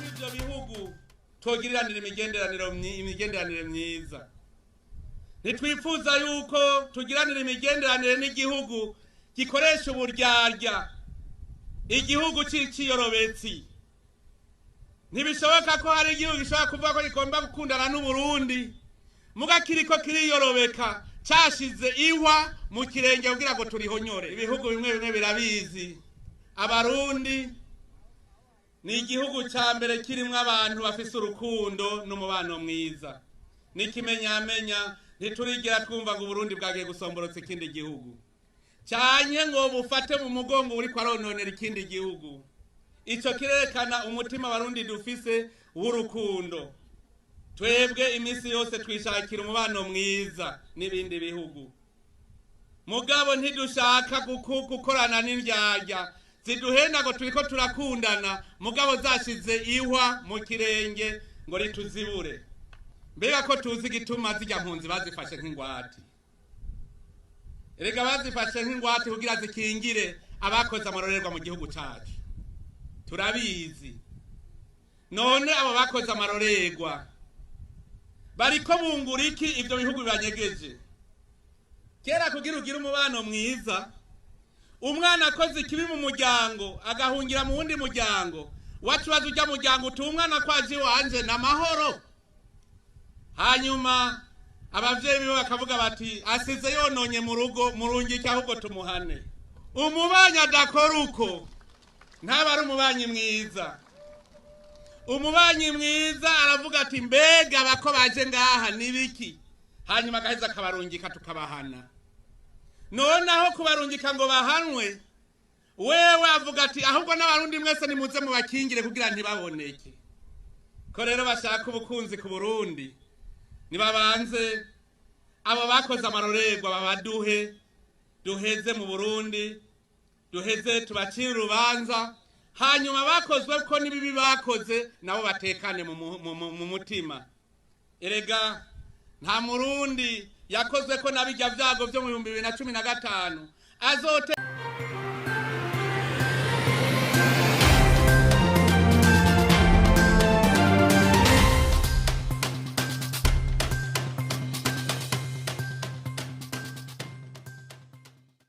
Ivyo bihugu twogiriranira imigenderanire myiza. Ntitwifuza yuko tugiranira imigenderanire n'igihugu gikoresha uburyarya, igihugu c'iciyorobetsi. Ntibishoboka ko hari igihugu gishobora kuvuga ko gigomba gukundana n'Uburundi muga kiriko kiriyorobeka, cashize ihwa mu kirenge kugira ngo turihonyore. Ibihugu bimwe bimwe birabizi. Abarundi ni igihugu ca mbere kirimwo abantu bafise urukundo n'umubano mwiza. N'ikimenyamenya, ntiturigera twumva ngo Uburundi bwagiye gusomborotsa ikindi gihugu, canke ngo bufate mu mugongo uriko arononera ikindi gihugu. Ico kirerekana umutima Abarundi dufise w'urukundo. Twebwe imisi yose twishakira umubano mwiza n'ibindi bihugu, mugabo ntidushaka gukorana n'indyarya ziduhenda ngo turiko turakundana, mugabo zashize ihwa mu kirenge ngo rituzibure. Mbega ko tuzi igituma zirya mpunzi bazifashe nk'ingwate? Erega bazifashe nk'ingwate kugira zikingire abakoze amarorerwa mu gihugu cacu, turabizi. None abo bakoze amarorerwa bariko bungura iki ivyo bihugu bibanyegeje? Kera kugira ugire umubano mwiza, umwana akoze ikibi mu muryango agahungira mu wundi muryango, wacubaza ujya muryango utuye umwana kwaje iwanje na mahoro. Hanyuma abavyeyi biwe bakavuga bati asize yononye mu rugo, murungike ahubwo tumuhane. Umubanyi adakora uko ntaba ari umubanyi mwiza. Umubanyi mwiza aravuga ati mbega bako baje ngaha nibiki, hanyuma agaheza akabarungika tukabahana. Noneho kubarungika ngo bahanwe, wewe avuga ati ahubwo n'Abarundi mwese nimuze mubakingire kugira ntibaboneke. Ko rero bashaka ubukunzi ku Burundi, nibabanze abo bakoze amarorerwa babaduhe, duheze mu Burundi, duheze tubacire urubanza, hanyuma bakozwe ko n'ibibi bakoze nabo batekane mu mutima. Erega nta Murundi yakozwe ko nabijya vyago vyo mu 2015 azote